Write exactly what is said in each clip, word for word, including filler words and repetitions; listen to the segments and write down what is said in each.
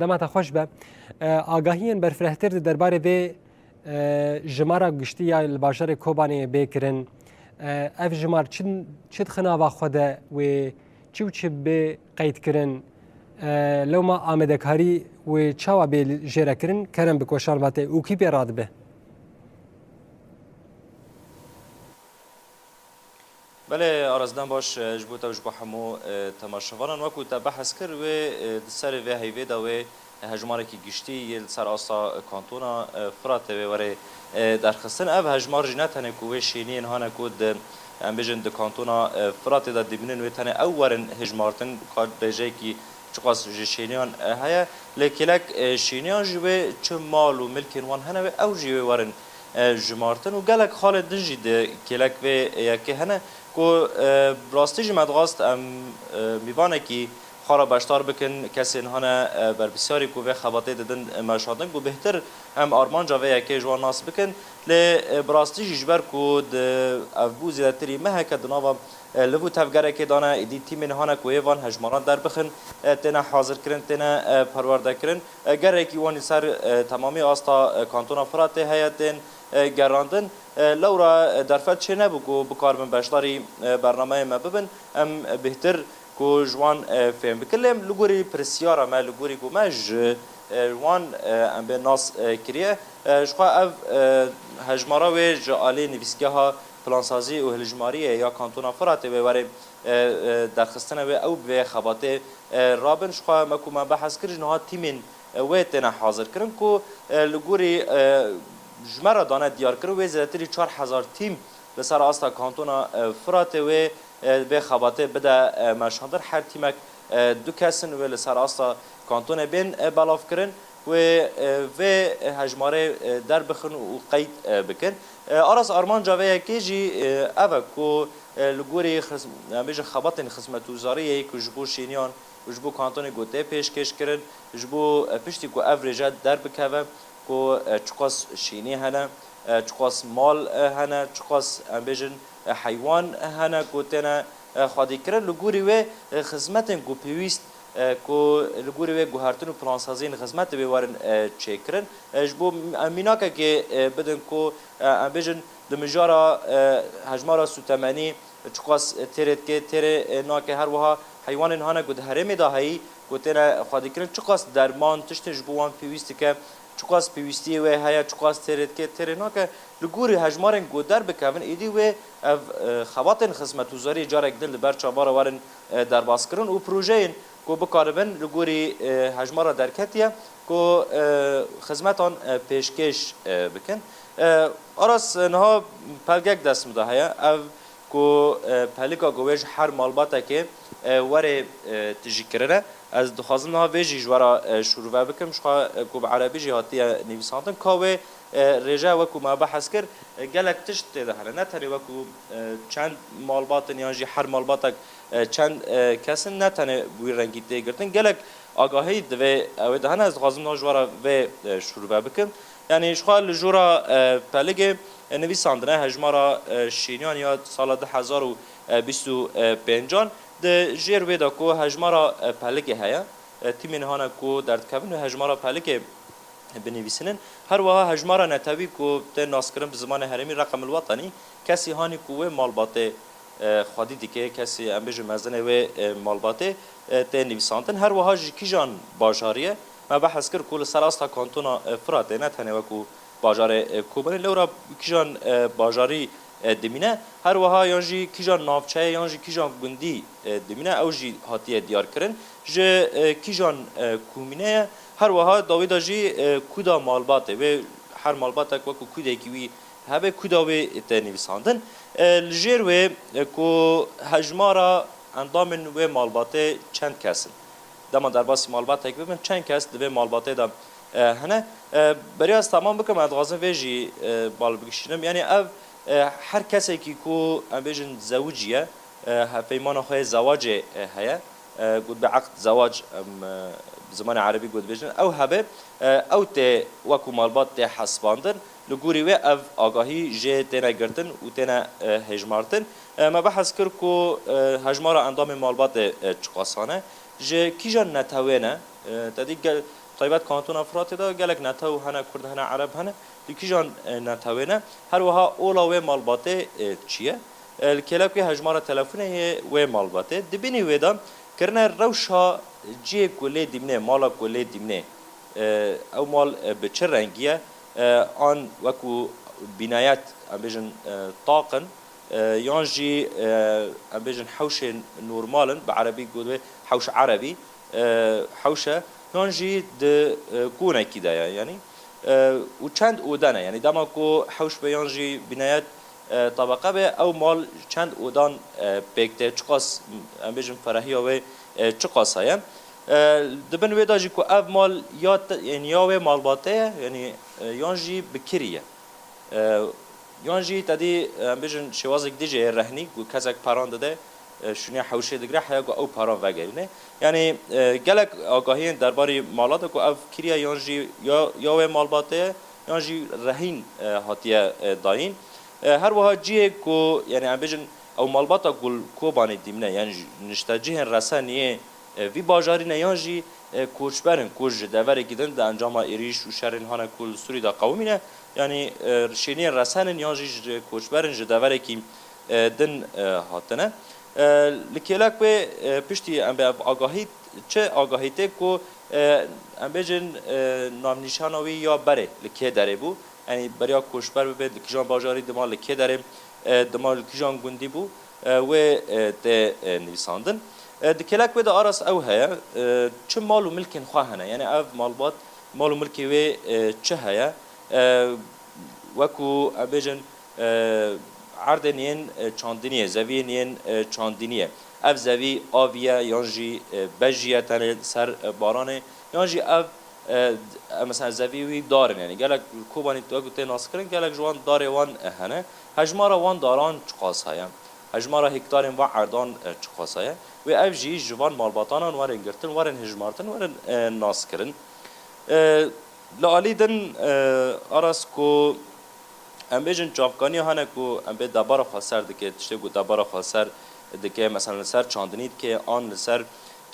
Dema te xweş be. E, agahiyên berfirehtir di derbarê vê, e, jimara giştî ya li bajarê Kobanê bê kirin. E, ev jimar çi, çi dixin ava xwe de wê çi û çi bê qeyd kirin? E, lewma amadekarî wê çawa bê jê re kirin? Kerem bik weşan vatê û kî pê radibe? Belê, Aras, dem baş, e, ji bo te û ji bo hemû, e, temaşevanan. Wekû te behs kir, wê, e, di serê vê heyvê de wê hejmarekî giştî yê li ser asta kantona, e, Firatê wê were, e, derxistin. Ev hejmar jî ne tenê ku wê şêniyên hane ku di, em bêjin, di kantona, e, Firatê de dimînin, wê tenê ew werin hejmartin, kar derejeyekî çiqas ji şêniyan, e, heye. Lê kêlek, e, şêniyan jî wê çi mal û milkên wan hene wê ew jî wê werin, e, jimartin û gelek xalên din jî di kêlek vê yekê hene ku, e, bi rastî jî me dixwast em, e, mîvanekî xwe re beşdar bikin, kesên hane, e, berpirsiyarî ku vê xebatê didin, e, meşandin ku bêhtir em armanca vê yekê ji wan nas bikin. Lê, e, bi rastî jî ji ber ku di ev bû zêdetirî meheke di nava e, liv û tevgerekê dane, êdî tîmên hane ku hê van hejmaran derbixin, e, têne hazirkirin, têne, e, perwerdekirin. E, gerekî wan li ser, e, temamî asta, e, kantona Firatê heye tên, e, gerandin. E, lewra, e, derfet çênebû ku bikaribin beşdarî, e, bernameyê me bibin. Em, e, bêhtir ku ji wan, e, fêm bikin. Lê em li gorî pirsyara me, li gorî ku me ji, e, wan, e, em bê nas, e, kiriye. E, ji xwe ev, e, hejmara wê ji alî nivîsgeha Plansazî û Hilbijartiyê ya Kantona Firatê wê were, e, e, derxistine wê ew bi vê xebatê, e, rabin. Ji xwe me ku me behs kir, ji niha tîmên, e, wê têne hazirkirin ku, e, li gorî, e, ji me re dane diyarkirin, wê zêdetirî çar hezar tîm li ser asta Kantona, e, Firatê wê, e, vê xebatê bide, e, meşandin. Her tîmek, e, du kes in, wê li ser asta kantonê bên, e, belavkirin. Wê, e, vê hejmarê, e, derbixin û qeyd, e, bikin. E, Aras, armanca vê yekê jî, e, ev e ku, e, li gorî xis-, em bêjin xebatên xizmetguzariyê ku ji bo şêniyan û ji bo kantonê ku tê pêşkêş kirin, ji bo, e, piştî ku ev rêje derbikeve ku, e, çiqas şênî hene, e, çiqas mal, e, hene, çiqas, em bêjin, e, heywan hene ku têne, e, xwedîkirin. Li gorî wê, e, xizmetên ku pêwîst e, ku li gorî wê guhertin û plansaziyên xizmetê wê werin, e, çêkirin. E, ji bo em mînakekê, e, bidin ku, e, em bêjin di mijara, e, hejmara sûtemenî çiqas têrê dike, têrê, e, nake, her wiha heywanên hane ku di herêmê de heyî ku têne xwedîkirin, çiqas derman, tiştên ji bo wan pêwîst dike, çiqas pêwîstiyê wê heye, çiqas têrê dike, têrê nake. Li gorî hejmarên ku derbikevin, êdî wê ev, e, xebatên xizmetguzariyê carek din li ber çavara werin, e, derbaskirin û projeyên ku bikaribin li gorî, e, hejmara derketiye ku, e, xizmetan, e, pêşkêş, e, bikin. E, Aras, e, niha pelgek dest min de heye. Ev ku, e, pelika ku wê ji her malbatekê, e, were, e, tijî kirine. Ez dixwazim niha vê jî ji we re, e, şûrve bikim. Ji xwe, e, ku bi erebî jî hatiye nivîsandin, ka wê, e, rêje wekû me behs kir, e, gelek tişt tê de hene. Ne tenê wekû, e, çend malbat in yan jî her malbatek, e, çend, e, kes in, ne tenê bi wî rengî tê girtin. Gelek agahî divê ew ê de hene. Ez dixwazim niha ji we re vê, e, şûrve bikim. Yanî ji xwe li jûra, e, peligê, e, nivîsandine hejmara, e, şêniyan ya sala du hezar û bîst û pêncan. Di jêr wê de ku hejmara, e, peligê heye, e, tîmên hane ku derdikevin wê hejmara peligê binivîsînin. Her wiha hejmara netewî ku tê naskirin bi zimanê herêmî reqemil wetanî, kesî hanî ku wê malbatê, e, xwedî dike, kesî em bêjin mezinê wê, e, malbatê, e, tê nivîsandin. Her wiha ji kîjan bajarî ye? Me behs kir ku li ser asta kantona, e, Firatê ne tenê wekû bajarê, e, Kobanê, lewra kîjan, e, bajarî, e, dimîne, her wiha yan jî kîjan navçeyê yan jî kîjan gundî, e, dimîne, ew jî hatiye diyarkirin. Ji, e, kîjan, e, komîne ye, her wiha dawî de jî, e, kûda malbatê, wê her malbatek wekû kûdekî wî hebe, kûda wê tê nivîsandin. E, li jêr wê, e, ku hejmara endamên wê malbatê çend kes in? Dema derbasî malbatek bibin, çend kes di vê malbatê de, e, hene? E, beriya ez temam bikim, ez dixwazim vê jî, e, bal bigişînim. Yanî ev, e, her kesekî ku em bêjin zewiciye, e, hevpeymana xwe yê zewacê, e, heye. E, got bi eqd zewac, em, e, bi zimanê erebî got dibêjin. Ew hebe, e, ew tê wekû malbat tê hesibandin. Li gorî wê ev agahî jê têne girtin û têne, e, hejmartin. E, me behs kir ku, e, hejmara endamên malbatê, e, çiqasan e. Ji kîjan netewê ne? E, te dî gel-, Taybet Kantona Firatê de gelek netew hene, Kurd hene, Ereb hene. Li kîjan, e, netewê ne? Her wiha ola wê malbatê, e, çi ye? E, li kêlek wê hejmara telefonê yê wê malbatê. Di binî wê de kirine rewşa cihê ku lê dîmnê, mala ku lê dîmnê, e, ew mal, e, bi çi rengî ye? E, an wekû bînayet, em bêjin, e, taq in, e, yan jî, e, em bêjin hewşên normal in, bi erebî gotin wê hewş erebî, e, hewş e, yan jî di, e, konekî de ye, yanî, e, û çend ode ne, yanî dema ku hewş be yan jî bînayet, e, tebeqe be, ew mal çend odan, e, pêk tê, çiqas, em bêjin ferahiya wê, e, çiqas heye. E, di bin wê de jî ku ev mal ya te, yanî ya wê malbatê ye, yanî, e, yan jî bi kirî ye. E, yan jî te dî, em bêjin, şêwazek dî jî yê rehnî, ku kesek peran dide, e, şûnî hewşê digire, heya ku ew peran vegerîne. Yanî, e, gelek agahiyên derbarî mala de ku ev kiriye yan jî ya, ya wê malbatê ye, yan jî rehîn, e, hatiye, e, dayîn. E, her wiha cihê ku, yanî em bêjin, ew malbata ku li Kobanê dîmne, yanî ji, niştecihên resen yê e, vî bajarî ne yan jî, e, koçber in ku ji deverekî din di encama êrîş û şerên hane ku li Sûrî de qewimîne, yanî, e, şêniyên resen in yan jî ji koçber in ji deverekî, e, din, e, hatine. E, li kêlek wê, e, piştî em bê ev agahî, çi agahî tê ku, e, em bêjin, e, navnîşana wî ya berê li kê derê bû, yanî beriya koçber bibe, li kîjan bajarî dima li kê derê, e, dima li kîjan gundî bû, e, wê, e, tê, e, nivîsandin. E, di kêlek wê de Aras ew heye, e, çi mal û milkên xwe hene, yanî ev malbat, mal û milkê wê, e, çi heye? E, wekû em bêjin, e, erdên yên, e, çandiniyê, zeviyên yên, e, çandiniyê. Ev zevî avî ye, yan jî, e, bejî ye tenê li ser, e, baranê, yan jî ev, e, e, mesela zevî wî dar in, yanî gelek li Kobanî wekû tê naskirin, gelek ji wan darê wan, e, hene. Hejmara wan daran çiqas heye? Hejmara hektarên van erdan, e, çiqas heye? Wê ev jî ji van malbatanan werin girtin, werin hejmartin, werin, e, naskirin. E, li alî din, e, Aras ku em bêjin çavkaniya hene ku em bê debara xweser dike, tiştê ku debara xweser dike, mesela li ser çandinî dike, an li ser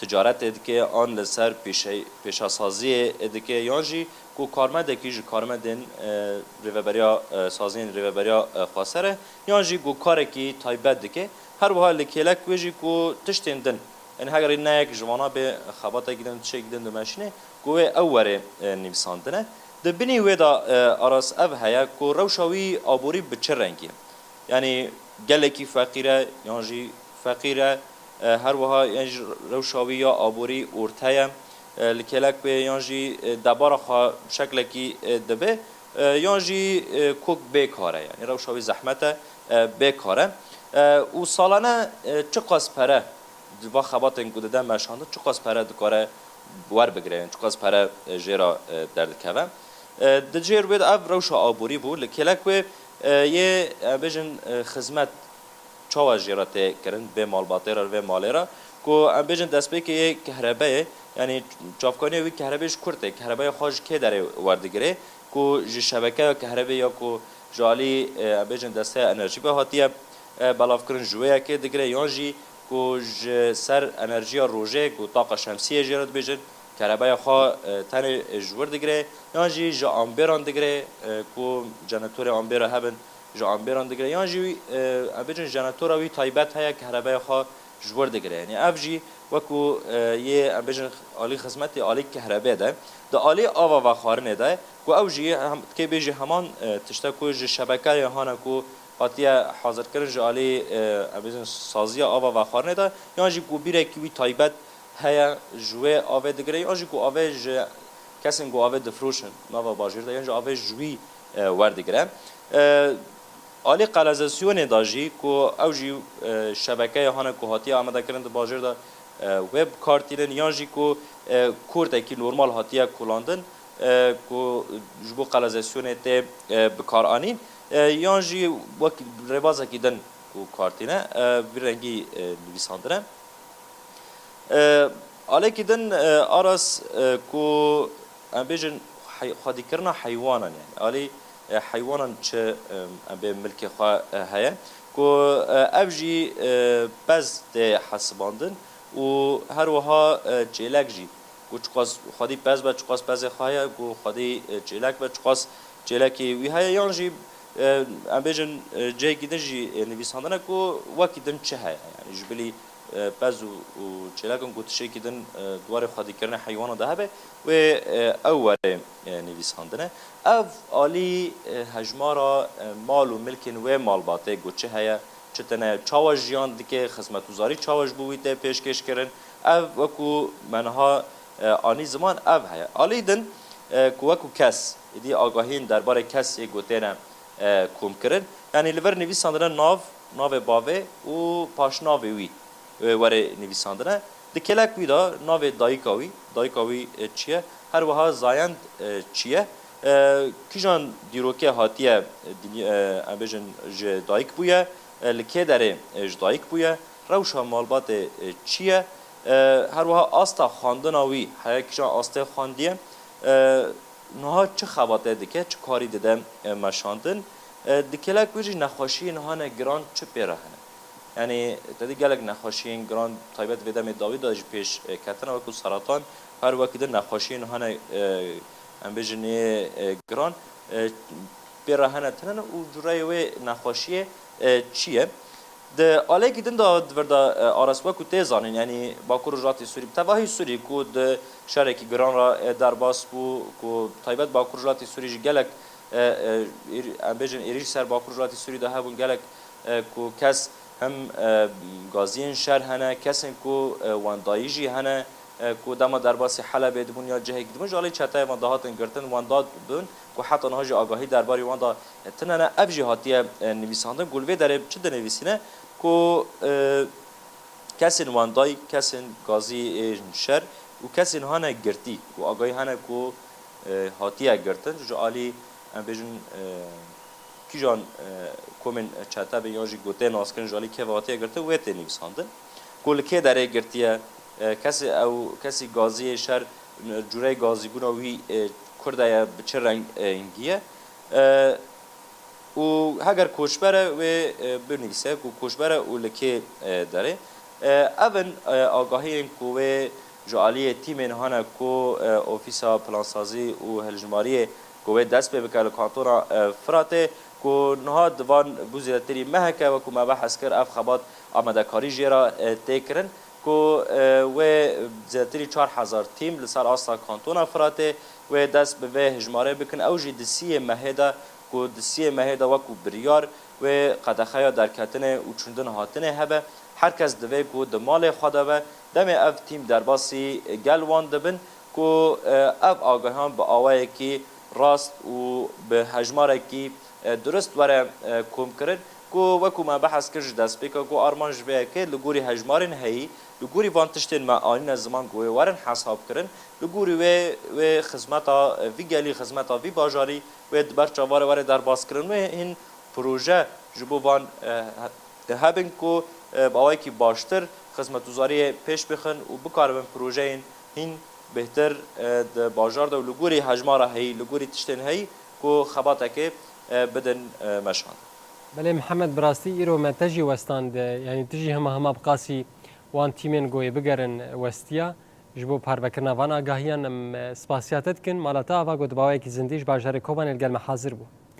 ticaretê dike, an li ser pêşe-, pêşasaziyê dike, yan jî ku karmendekî ji karmendên, e, rêveberiya, e, saziyên rêveberiya, e, xweser e, yan jî ku karekî taybet dike. Her wiha li kêlek wê jî ku tiştên din, yanî hegerî ne yek ji vana bê xebatekî din, tiştekî din dimeşîne, ku wê ew were, e, nivîsandine. Di binî wê de, e, Aras ev heye ku rewşa wî aborî bi çi rengî ye? Yanî gelekî feqîr e, yan jî feqîr e, e, her wiha yan jî rewşa wî ya aborî orte ye, e, li kêlek wê yan jî, e, debara xwe şeklekî, e, dibe, e, yan jî, e, kok bê kar e, yanî rewşa wî zehmet e, e, bê kar e. E, û salane, e, çiqas pere di va xebatên ku dide meşandin, çiqas pere dikare werbigire, yan çiqas pere, e, jê re, e, derdikeve. E, di cêr wê de ev rewşa aborî bû. Li kêlek wê, e, yê, em bêjin, e, xizmet çawa jê re tê kirin, vê malbatê re, vê malê re, ku em bêjin destpêkê yê kehrebeyê, yanî çavkaniyê wî kehrebê ji kur tê, kehrebeya xwe ji kê derê werdigirê, ku ji şebekeya kehrebê ya ku ji alî, e, em bêjin desteya enerjî ve hatiye, e, belavkirin ji wê yekê digire, yan jî ku ji ser enerjiya rojê ku taqa şemsiyê jê re dibêjin, kerebeya xwe, e, tenê ji wir digire, yan jî ji ambêran digire, e, ku jenetorê ambêra hebin, ji ambêran digire, yan jî, e, em bêjin jenetora wî taybet heye, kerebeya xwe ji wir digire. Yanî ev jî wekû, e, yê, em bêjin, alî xizmetê, alî kehrebê de, di alî ava vexwarinê de, ku ew jî hem, kê bêjî heman, e, tişte ku ji şebekeyê hane ku hatiye hazirkirin ji alî, e, em bêjin, saziya ava vexwarinê de, yan jî ku bîrekî wî taybet heye ji wê avê digire, yan jî ku avê ji kesên ku avê difiroşin nava bajêr de, yan jî avê ji wî, e, werdigire. E, Alî qelezasyonê de jî ku ew jî, e, şebekeya hane ku hatiye amadekirin di bajêr de, e, wê bi kar tînin, yan jî ku, e, kortekî normal hatiye kolandin, e, ku ji bo qelezasyonê tê, e, bi kar anîn, e, yan jî wek rêbazekî din ku kar tîne, e, vî rengî, e, nivîsandine. E, alekî din, e, Aras, e, ku em bêjin hey-, xwedîkirina heywanan, yanî alî, e, heywanan çi, e, em bê milkê xwe, e, heye, ku, e, ev jî, e, pez tê hesibandin û her wiha, e, çêlek jî ku çiqas xwedî pez be, çiqas pezê xwe heye, ku xwedî, e, çêlek be, çiqas çêlekê wî heye, yan jî, e, em bêjin, e, cihekî din jî, e, nivîsandine ku wekî din çi heye. Yanî ji bilî, e, pez û, û çêlekan ku tiştekî din, e, di warê xwedîkirina heywanan de hebe, wê, e, ew were, e, nivîsandine. Ev alî, e, hejmara, e, mal û milkên wê malbatê ku çi heye, çi tune, çawa jiyan dike, xizmetguzarî çawa ji bo wî tê pêşkêş kirin. Ev wekû me niha, e, anî ziman ev heye. Alî din, e, ku wekû kes, êdî agahiyên derbarê kesê ku têne, e, komkirin. Yanî li vir nivîsandine nav, navê bavê û paşnavê wî, e, were nivîsandine. Di kêlek wî de navê dayika wî, dayika wî, e, çi ye? Her wiha zayend, e, çi ye? E, kîjan dîrokê hatiye, e, dinya, e, em bêjin ji dayik bûye, e, li kê derê, e, ji dayik bûye, rewşa malbatê, e, çi ye? E, her wiha asta xwendina wî heye, kîjan astê xwendiye? E, niha çi xebatê dike, çi karî dide, e, meşandin? E, di kêlek wî jî nexweşiyên hane giran çi pê re hene? Yanî te dî gelek nexweşiyên giran taybet vê demê dawî de jî pêş, e, ketine, wekû seratan, her wekî din nexweşiyên hene, e, em bêjin ê, e, giran, e, pê re hene tune ne û cureyê wê nexweşiyê, e, çi ye? Di alekî din de di vir de, e, Aras, wekû tê zanîn, yanî Bakur Rojhilatê Sûrî, bi tevahî Sûrî ku di şerekî giran re, e, derbas bû, ku taybet Bakur Rojhilatê Sûrî jî gelek, e, e, êr-, em bêjin êrîş ser Bakur Rojhilatê Sûrî de hebûn, gelek, e, ku kes hem, e, gaziyên şer hene, kesên ku, e, wendayî jî hene, e, ku dema derbasî Helebê dibûn ya cihekî dibûn, ji alî çeteyê van dihatin girtin, wenda dibûn, ku heta niha jî agahî derbarê wan de tune ne. Ev jî hatiye, e, nivîsandin. Ku li vê derê çi dinivîsîne? Ku, e, kesên wendayî, kesên gazî ên şer û kesên hane girtî, ku agahî hene ku, e, hatiye girtin, ji alî, em bêjin, e, kîjan, e, komên çete bin yan jî gotê naskirin ji alî kê ve hatiye girtin, wê tê nivîsandin. Ku li kê derê girtiye, e, kesê ew, kesî gaziyê şer, cûreyê gazîbûna wî, e, kur de ye, bi çi reng, e, ngî ye. E, û heger koçber e, wê, e, binivîse ku koçber e û li kê, e, derê. E, ev in, e, agahiyên ku wê ji aliyê tîmên hane ku, e, Ofîsa Plansazî û Hiljimariyê ku wê dest pê bike li kantona, e, Firatê, ku niha di van bû zêdetirî meheke, wekû me behs kir, ev xebat amadekarî jê re, e, tê kirin, ku, e, wê zêdetirî çar hezar tîm li ser asta kantona Firatê wê dest bi vê hejmarê bikin. Ew jî di sîyê mehê de, ku di sîyê mehê de wekû biryar wê qedexeya derketinê û çûndin hatinê hebe, her kes divê ku di malê xwe de be. Demê ev tîm derbasî gel wan dibin, ku, e, ev agahiyan bi awayekî rast û bi hejmarekî, e, durist were, e, komkirin, ku wekû me behs kir ji destpêka ku armanc ji vê yekê li gorî hejmarên heyî, li gorî van tiştên me anîne ziman ku wê werin hesabkirin, li gorî wê, wê xizmeta, e, vî gelî, xizmeta vî bajarî wê di ber çavare were derbas kirin. Wê hîn proje ji bo van, e, he-, hebin ku, e, bi awayekî baştir xizmetguzariyê pêş bixin û bikaribin projeyên hîn bêhtir, e, di bajar de û li gorî hejmara heyî, li gorî tiştên heyî ku xebatekê, e, bidin, e, meşandin. Belê Mihemed, bi rastî îro me te jî westand, yanî tu jî hema hema bi qasî wan tîmên ku wê bigerin westiya. Ji bo parvekirina van agahiyan em, e, spasiya te dikin. Mala te ava ku di bawayekî zindî ji bajarê Kobanê li gel me hazir bû.